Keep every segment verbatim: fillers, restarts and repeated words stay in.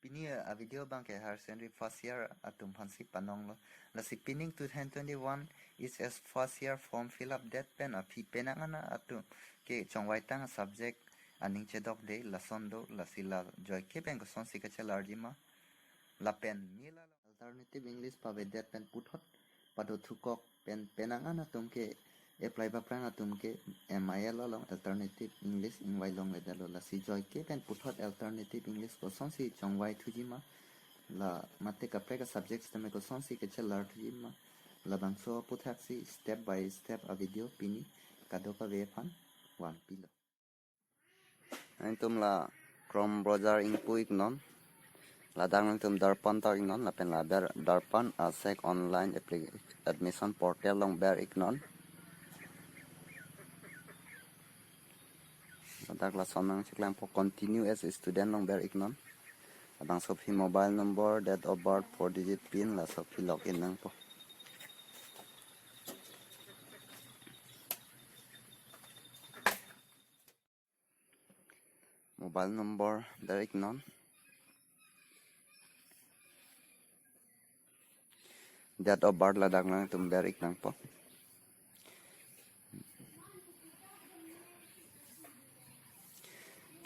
Pini a video abang ke higher secondary first year atum aphansi panonglo. Lasi pining two thousand twenty-one H S S first year form fill up det pen aphi penang ana atum ke chongvai tang subject aning chedok de lason do, lasi la joike pen kosonsi kachelarji ma. Lapen mila alternative English pavedet pen puthot pado thukok pen penang ana atum ke apply ba prang atum ke M I L along alternative English ingvai longledetlo, lasi joike pen puthot alternative English kosonsi chongvai thuji ma, la mate kaprek a subject sitame kosonsi kachelar thuji ma, labangso aputhaksi step by step a video pini kadokave aphan vanpilo. Nangtum la Chrome browser ingpu iknon. Ladak nangtum Darpan ta iknon, lapen la ber Darpan ASEC online appli- admission portal along ber iknon. Ladak lason nangcheklangpo, continue as a student along ber iknon. Labangso aphi mobile number, date of birth, four digit pin, laso aphi login nangpo. Mobile number ber iknon. Date of birth ladak nangtum ber ik nangpo.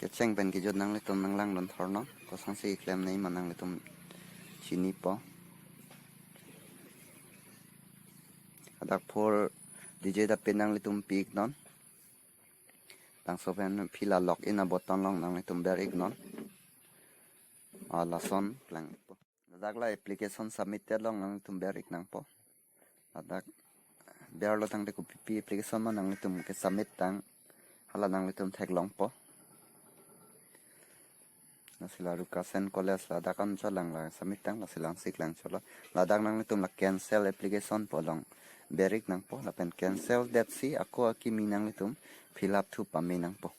Kecheng pen kejut nanglitum nanglangdun thornon, kosonsi klemnei ma nanglitum chinipo. Ladak four digit a pin nanglitum pi iknon. Labangso pen aphi la login a button along nanglitum ber iknon. Ah, lason klangpo. Ladak la application submitted along nanglitum ber ik nangpo. Ladak berlo tangte kopipi application ma nanglitum kesubmit tang, hala nanglitum theklongpo. Lasi la Rukasen College ladak anchot lang la submit tang, lasi langsi klangchotlo. Ladak nanglitum la cancel application pu along ber ik nangpo, lapen cancel detsi ako akimi nanglitum fill up thu pame nangpo.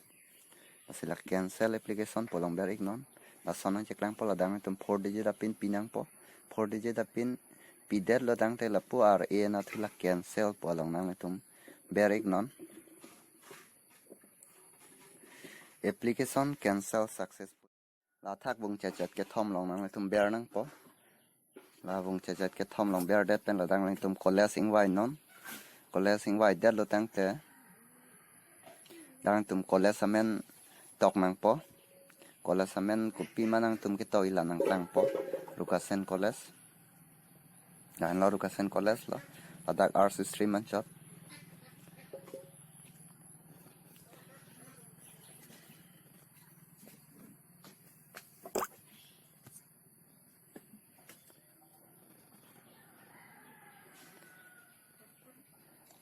Lasi la cancel application pu along ber iknon. Lason nangcheklangpo, ladak nangtum four digit a pin pi nangpo. Four digit a pin pidetlo tangte lapu ar e na thu la cancel pu along nanglitum ber iknon. Application cancel successful. La athak vung chechet kethom along nanglitum ber nangpo. La vung chechet kethom along berdet pen ladak nangtum college ingvainon. College ingvaidetlo tangte nangtum college amen tok nangpo. College amen kopima nangtum ketok ila nangklangpo. Rukasen College. Lahenlo Rukasen College lo. Ladak arts stream anchot.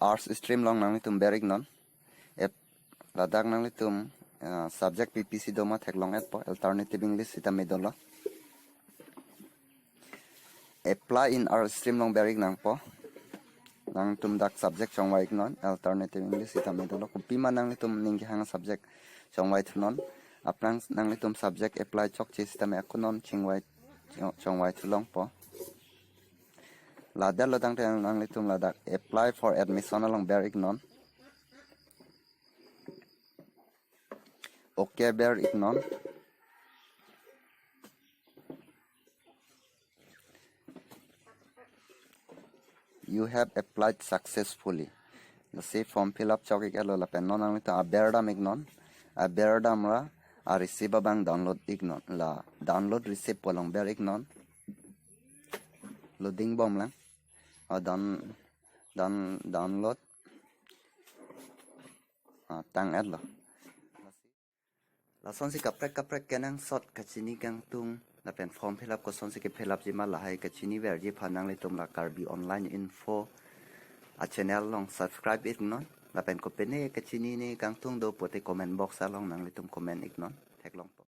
Arts stream along nanglitum ber iknon. Ep-, ladak nanglitum, eh, subject P P C do ma theklong-etpo, alternative English sitame dolo. Apply in arts stream along ber ik nangpo. Nangtum dak subject chongvai iknon, alternative English sitame dolo. Kopima nanglitum ning kehang subject chongvai thunon. Aphrang nanglitum subject apply chokche sitame ako non chingvai, chong-, chongvai thulongpo. Ladetlo tangte nanglitum ladak apply for admission along ber iknon. Okay ber iknon. You have applied successfully. Lasi form fill up chok ik-etlo lapen non nanglitum aber dam iknon. Aber damra a receipt abang download iknon. La download receipt pu along ber iknon. Loading bomlang. Ah, down-, down-, download. Ah, tang-etlo. Lasonsi kaprek kaprek kenangsot kachini kangtung lapen form fill up kosonsi ke fill up jima lahai kachiniverji aphan nanglitum la Karbi Online Info a channel along subscribe iknon. Lapen kopine kachinine kangtung do pote comment box along nanglitum comment iknon. Theklongpo.